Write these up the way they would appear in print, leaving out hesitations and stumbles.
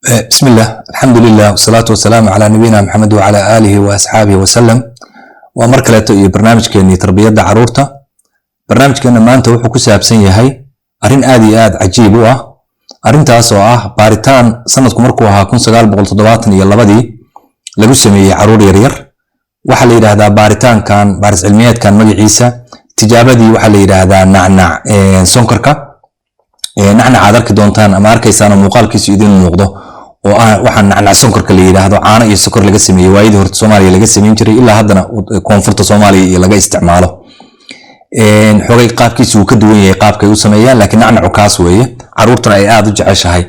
بسم الله، الحمد لله، والصلاة والسلام على نبينا محمد وعلى آله وأصحابه وسلم. Waa mar kaleeto iyo barnaamijkeenii tarbiyadda caruurta. Barnaamijkeena maanta wuxuu ku saabsan yahay arrin aad iyo aad cajiib u ah, arrintaas oo ah baaritaan sanadku markuu ahaa 1972-dii lagu sameeyey caruur yaryar. Waxaa la yidhaahdaa baaritaankan, baaris cilmiyeedkan magaciisa, tijaabadii waxaa la yidhaahdaa nacnac sonkorka. Nacnac aad arki doontaan ama arkaysaan oo muuqaalkiisu idin muuqdo oo ah waxaa nacnac sonkorka la yidhaahdo, caano iyo sokor laga sameeyey. Waayadii horta Soomaaliya laga samayn jiray, ilaa haddana koonfurta Soomaaliya iyo laga isticmaalo. Xogay qaabkiisu wuu ka duwan yahay qaabkay u sameeyaan, laakiin nacnacu kaas weeye, caruurtuna ay aad u jeceshahay.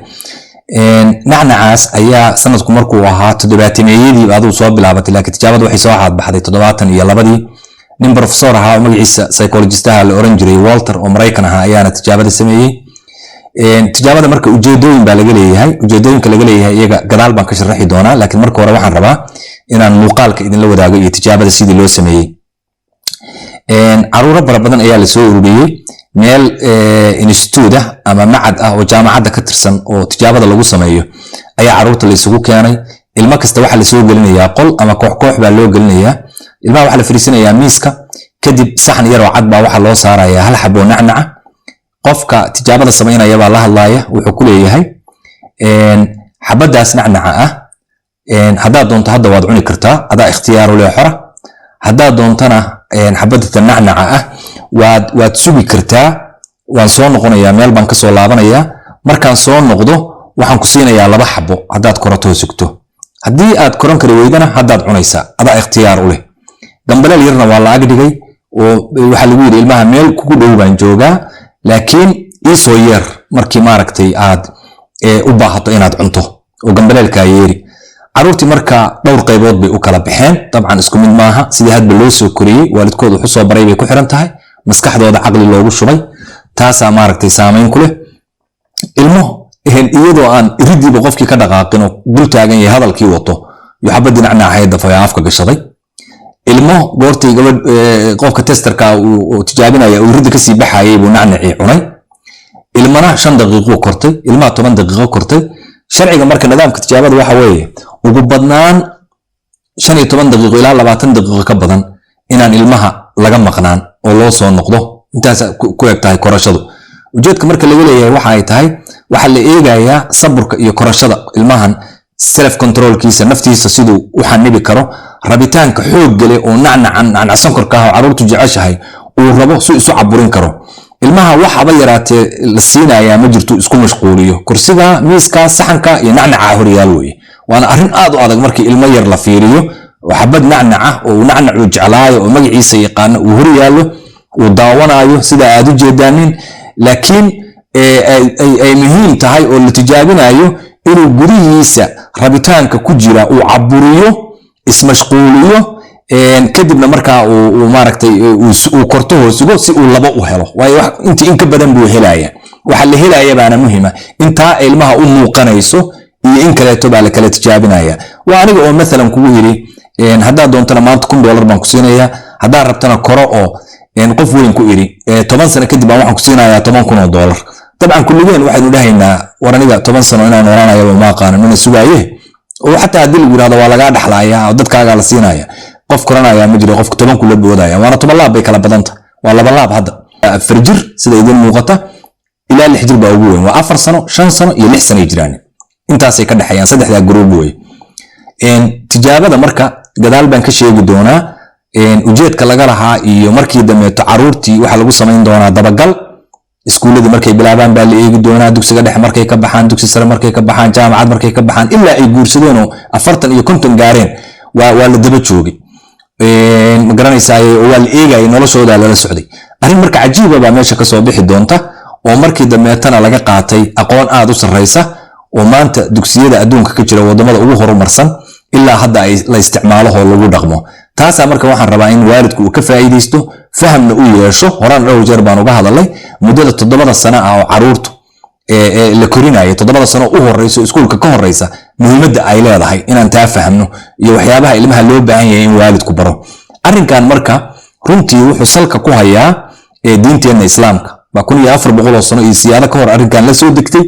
Nacnacaas ayaa sanadku markuu ahaa toddobaatameeyadii aduu soo bilaabatay, laakiin tijaabadu waxay soo caadbaxday 72-dii. Nin professor ahaa oo magaciisa psychologistaha la oran jiray Walter oo Maraykan ahaa ayaana tijaabada sameeyey. Tijaabada marka ujeedooyin baa laga leeyahay. Ujeedooyinka laga leeyahay iyaga gadaal baan ka sharaxi doonaa, laakiin marka hore waxaan rabaa inaan muuqaalka idinla wadaago iyo tijaabada sidii loo sameeyey. Caruuro fara badan ayaa lasoo ururiyey meel institute ah ama macad ah oo jaamacadda ka tirsan oo tijaabada lagu sameeyo ayaa caruurta la isugu keenay. Ilmo kasta waxaa lasoo gelinayaa qol ama koox koox baa loo gelinayaa. Ilmaha waxaa la fariisinayaa miiska, kadib saxan yaroo cad baa waxaa loo saarayaa hal xaboo nacnaca. Qofka tijaabada samaynaya baa la hadlaaya, wuxuu ku leeyahay: "Xabaddaas nacnaca ah haddaad doonto hadda waad cuni kartaa, adaa ikhtiyaaru leh, xora. Haddaad doontana xabadda nacnaca ah waad sugi kartaa. Waan soo noqonayaa, meel baan kasoo laabanayaa. Markaan soo noqdo waxaan ku siinayaa laba xabo haddaad koratoo sugto. Haddii aad koran kari weydana, haddaad cunaysaa, adaa ikhtiyaar u leh." Gambaleel yarna waa la ag dhigay oo waxaa lagu yidhi: "Ilmaha meel kugu dhow baan joogaa, laakiin ii soo yeer markii maaragtay aad u baahato inaad cunto oo gambaleelkaa yeeri." Caruurtii marka dhowr qaybood bay u kala baxeen. Dabcan isku mid maaha. Sidii hadba loo soo koriyey, waalidkood wuxu soo baray bay ku xiran tahay, maskaxdooda caqli loogu shubay, taasaa maaragtay saamayn ku leh. Ilmo iyadoo aan iridiiba qofkii ka dhaqaaqin oo dul taagan yahay, hadalkii wato iyo xabadii nacnaaxay dafay afka gashaday. Ilmo goortii gabadh qofka testerka uu tijaabinaya uu iridda kasii baxayay buu nacnacii cunay. Ilmana 5 daqiiquu kortay, ilmaha 10 daqiiqo kortay. Sharciga marka nidaamka tijaabada waxa weeye ugu badnaan 15 daqiiqo ilaa 20 daqiiqo ka badan inaan ilmaha laga maqnaan oo loo soo noqdo. Intaas ku eg tahay korashadu. Ujeedka marka laga leeyahay waxa ay tahay, waxaa la eegayaa saburka iyo korashada ilmahan, self controlkiisa, naftiisa siduu u xanibi karo rabitaanka xoogga leh oo nacnacan, nacnac sonkorka ah oo caruurtu jeceshahay, uu rabo si isu caburin karo. Ilmaha waxaba yaraatee la siinayaa ma jirto isku mashquuliyo. Kursiga, miiska, saxanka iyo nacnaca horyaal weye. Waana arrin aad u adag markii ilmo yar la fiiriyo oo xabad nacnaca oo uu nacnacu jeclaayo oo magaciisa yaqaano uu horyaallo, uu daawanayo sida aad u jeedaanin, laakiin ay muhiim tahay oo la tijaabinayo inuu gudihiisa rabitaanka ku jira uu caburiyo, ismashquuliyo, kadibna markaa uu maaragtay uu korto hoosugo si uu laba u helo, waayo intii in ka badan buu helaya. Waxa la helaya baana muhima, intaa ilmaha u muuqanayso iyo in kaleeto baa la kala tijaabinaya. Waa aniga oo mathalan kugu yidhi: "Haddaad doontana maanta $1000 baan ku siinaya, haddaad rabtana koro," oo qof weyn ku idhi: "10 sano kadib baan waxaan ku siinayaa $10,000." Dabcan kulligeen waxaynu dhahaynaa: "War, aniga 10 sano inaan noolaanayaba ma aqaano, mana sugaaye." Oo xataa haddii lagu yidhahdo waa lagaa dhexlaaya oo dadkaagaa la siinaya, qof koranaya ma jiro. Qofka 10 kula boodaya, waana 10 laab bay kala badanta, waa 2 laab. Hadda 4 jir sida idin muuqata ilaa 6 jir baa ugu weyn. Waa 4 sano, 5 sano iyo 6 sano ay jiraan. Intaasay ka dhexeeyaan saddexdaa group wey. Tijaabada marka gadaal baan ka sheegi doonaa ujeedka laga lahaa iyo markii dambeeto caruurtii waxaa lagu samayn doonaa dabagal. Iskuulladii markay bilaabaan baa la eegi doonaa, dugsiga dhexe markay ka baxaan, dugsi sare markay ka baxaan, jaamacad markay ka baxaan, ilaa ay guursadeen oo 40 iyo 50 gaareen waa la daba joogay, ma garanaysaa? Waa la eegayay, noloshooda lala socday. Arrin marka cajiiba baa meesha kasoo bixi doonta oo markii dambeetana laga qaatay aqoon aad u sarreysa oo maanta dugsiyada adduunka ka jira, wadamada ugu horumarsan, ilaa hadda ay la isticmaalo oo lagu dhaqmo. Taasaa marka waxaan rabaa in waalidku uu ka faa'iidaysto, fahamna u yeesho. Horaan dhowr jeer baan uga hadalay muddada 7-da sano ah oo caruurtu la korinayo, 7-da sano u horeyso iskuulka ka horeysa, muhiimadda ay leedahay inaan taa fahmno iyo waxyaabaha ilmaha loo baahan yahay in waalidku baro. Arrinkan marka runtii wuxuu salka ku hayaa diinteenna Islaamka baa 1400 oo sano iyo siyaado ka hor arrinkan la soo degtay.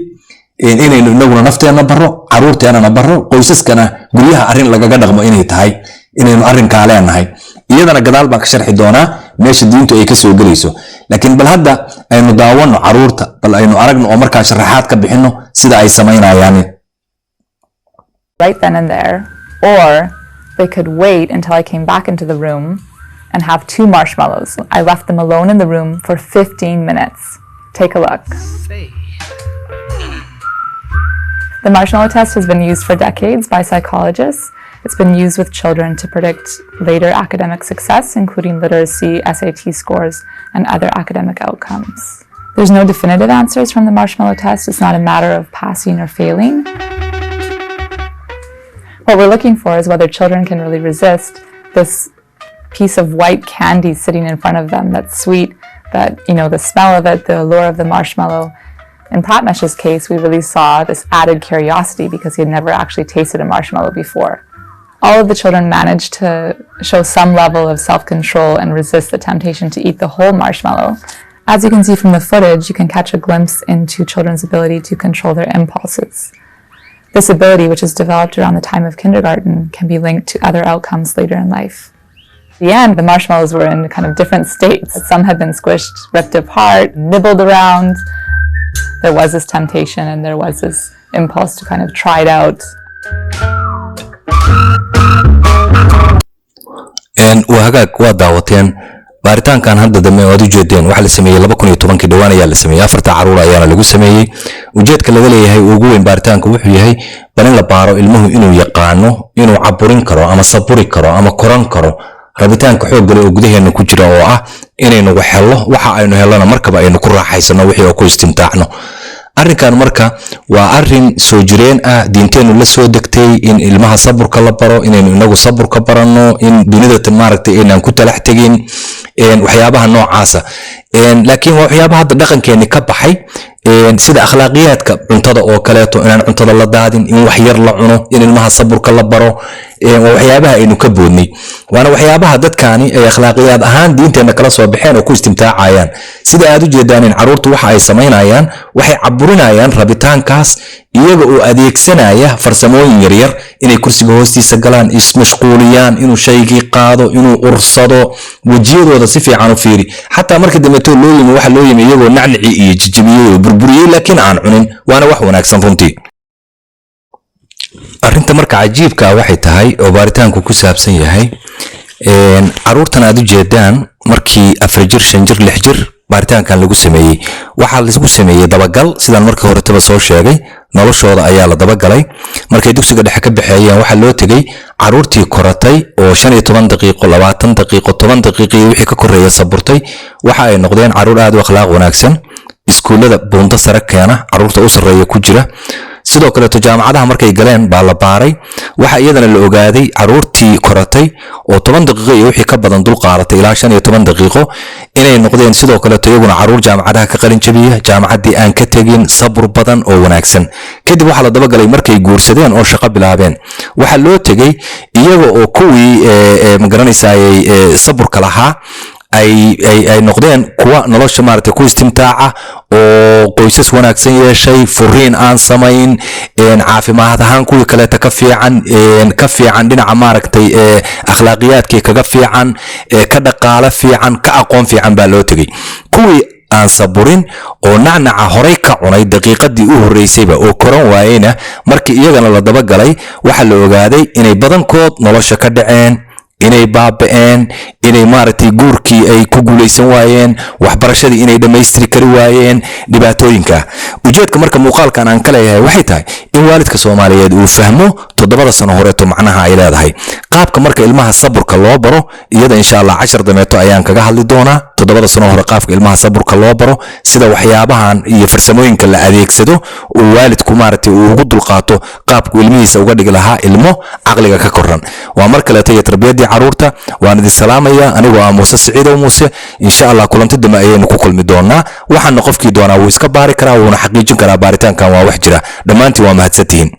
Inaynu inaguna nafteenna barro, caruurteennana barro, qoysaskana guryaha arrin lagaga dhaqmo inay tahay, inaynu arrinkaa leenahay. Iyadana gadaal baan ka sharxi doonaa meesha diintu ay ka soo gelayso, laakiin bal hadda aynu daawano caruurta, bal aynu aragno oo markaa sharaxaad ka bixinno sida ay samaynayaan. Right then and there, or they could wait until I came back into the room and have two marshmallows. I left them alone in the room for 15 minutes. Take a look. The marshmallow test has been used for decades by psychologists. It's been used with children to predict later academic success, including literacy, SAT scores, and other academic outcomes. There's no definitive answers from the marshmallow test. It's not a matter of passing or failing. What we're looking for is whether children can really resist this piece of white candy sitting in front of them that's sweet, that, the smell of it, the allure of the marshmallow. In Pratmesh's case, we really saw this added curiosity because he had never actually tasted a marshmallow before. All of the children managed to show some level of self-control and resist the temptation to eat the whole marshmallow. As you can see from the footage, you can catch a glimpse into children's ability to control their impulses. This ability, which is developed around the time of kindergarten, can be linked to other outcomes later in life. At the end, the marshmallows were in kind of different states. Some had been squished, ripped apart, nibbled around. There was this temptation and there was this impulse to kind of try it out. Waa hagaag, waa daawateen baaritaankan hadda dambe oo aad u jeedeen. Waxaa la sameeyey 2010-kii, dhowaan ayaa la sameeyey. Afarta caruur ayaana lagu sameeyey. Ujeedka laga leeyahay ugu weyn baaritaanka wuxuu yahay bal in la baaro ilmuhu inuu yaqaano inuu caburin karo ama saburi karo ama koran karo rabitaanka xoogga leh oo gudaheena ku jira, oo ah inaynu wax hello, waxa aynu hellona markaba aynu ku raaxaysano wixii oo ku istimtaacno. Arrinkan marka waa arrin soo jireen ah, diinteennu la soo degtay, in ilmaha saburka la baro, inaynu inagu saburka baranno, in dunida maaragtay aynaan ku talax tegin, waxyaabaha noocaasa. Laakiin waa waxyaabaha hadda dhaqankeeni ka baxay, sida akhlaaqiyaadka cuntada oo kaleeto, inaan cuntada la daadin, in wax yar la cuno, in ilmaha saburka la baro. Waa waxyaabaha aynu ka boodnay, waana waxyaabaha dadkaani ay akhlaaqiyaad ahaan diinteenna kala soo baxeen oo ku istimtaacayaan. Sida aad u jeedaan in carruurtu waxa ay samaynayaan, waxay caburinayaan rabitaankaas iyaga oo adeegsanaya farsamooyin yaryar, inay kursiga hoostiisa galaan, ismashquuliyaan, inuu shaygii qaado, inuu ursado. Wejiyadooda si fiican u fiiri. Xataa markii dambeeto loo yimi, waxa loo yimi iyagoo nacnici iyo jijibiyey oo burburiyey, laakiin aan cunin. Waana wax wanaagsan runtii. Arrinta marka cajiibka ah waxay tahay oo baaritaanku ku saabsan yahay, caruurtan aad u jeedaan markii 4 jir, 5 jir, 6 jir baaritaankan lagu sameeyey, waxaa lagu sameeyey dabagal. Sidaan markii horetaba soo sheegay, noloshooda ayaa la dabagalay. Markay dugsiga dhexe ka baxeeyeen, waxaa loo tegey caruurtii koratay oo 15 daqiiqo, 20 daqiiqo, 10 daqiiqo iyo wixii ka koreeya saburtay. Waxa ay noqdeen caruur aad u akhlaaq wanaagsan, iskuullada buundo sare keena, caruurta u sarreeya ku jira. Sidoo kaleeto jaamacadaha markay galeen baa la baaray. Waxa iyadana la ogaaday caruurtii koratay oo 10 daqiiqo iyo wixii ka badan dul qaadatay ilaa 15 daqiiqo inay noqdeen sidoo kaleeto iyaguna caruur jaamacadaha ka qalin jabiya, jaamacaddii aan ka tegin, sabur badan oo wanaagsan. Kadib waxaa la dabagalay markay guursadeen oo shaqo bilaabeen. Waxaa loo tegey iyaga oo kuwii magaranaysaayey saburka lahaa ay noqdeen kuwa nolosha maaragtay ku istimtaaca oo qoysas wanaagsan yeeshay, furiin aan samayn, caafimaad ahaan kuwii kaleeta ka fiican, ka fiican dhinaca maaragtay akhlaaqiyaadkii kaga fiican, ka dhaqaale fiican, ka aqoon fiican baa loo tegey. Kuwii aan saburin oo nacnaca horay ka cunay daqiiqadii u horreysayba oo koran waayeyna, markii iyagana la dabagalay, waxaa la ogaaday inay badankood nolosha ka dhaceen, inay baaba'een, inay maaragtay guurkii ay ku guulaysan waayeen, waxbarashadii inay dhammaystiri kari waayeen, dhibaatooyinka. Ujeedka marka muuqaalkan aan ka leeyahay waxay tahay in waalidka Soomaaliyeed uu fahmo 7-da sano horeeto macnaha ay leedahay, qaabka marka ilmaha saburka loo baro. Iyada insha Allah cashar dameeto ayaan kaga hadli doonaa, 7-da sano hore qaabka ilmaha saburka loo baro, sida waxyaabahan iyo farsamooyinka la adeegsado uu waalidku maaragtay uu ugu dulqaato, qaabku ilmihiisa uga dhigi lahaa ilmo caqliga ka koran. Waa mar kaleeto iyo tarbiyadii caruurta. Waan idin salaamaya anigoo ah Muuse Siciidow Muuse. Insha Allah kulanti dambe ayaynu ku kulmi doonaa. Waxaana qofkii doonaa wuu iska baari karaa, wuuna xaqiijin karaa. Baaritaankan waa wax jira. Dhammaantiin waa mahadsantihiin.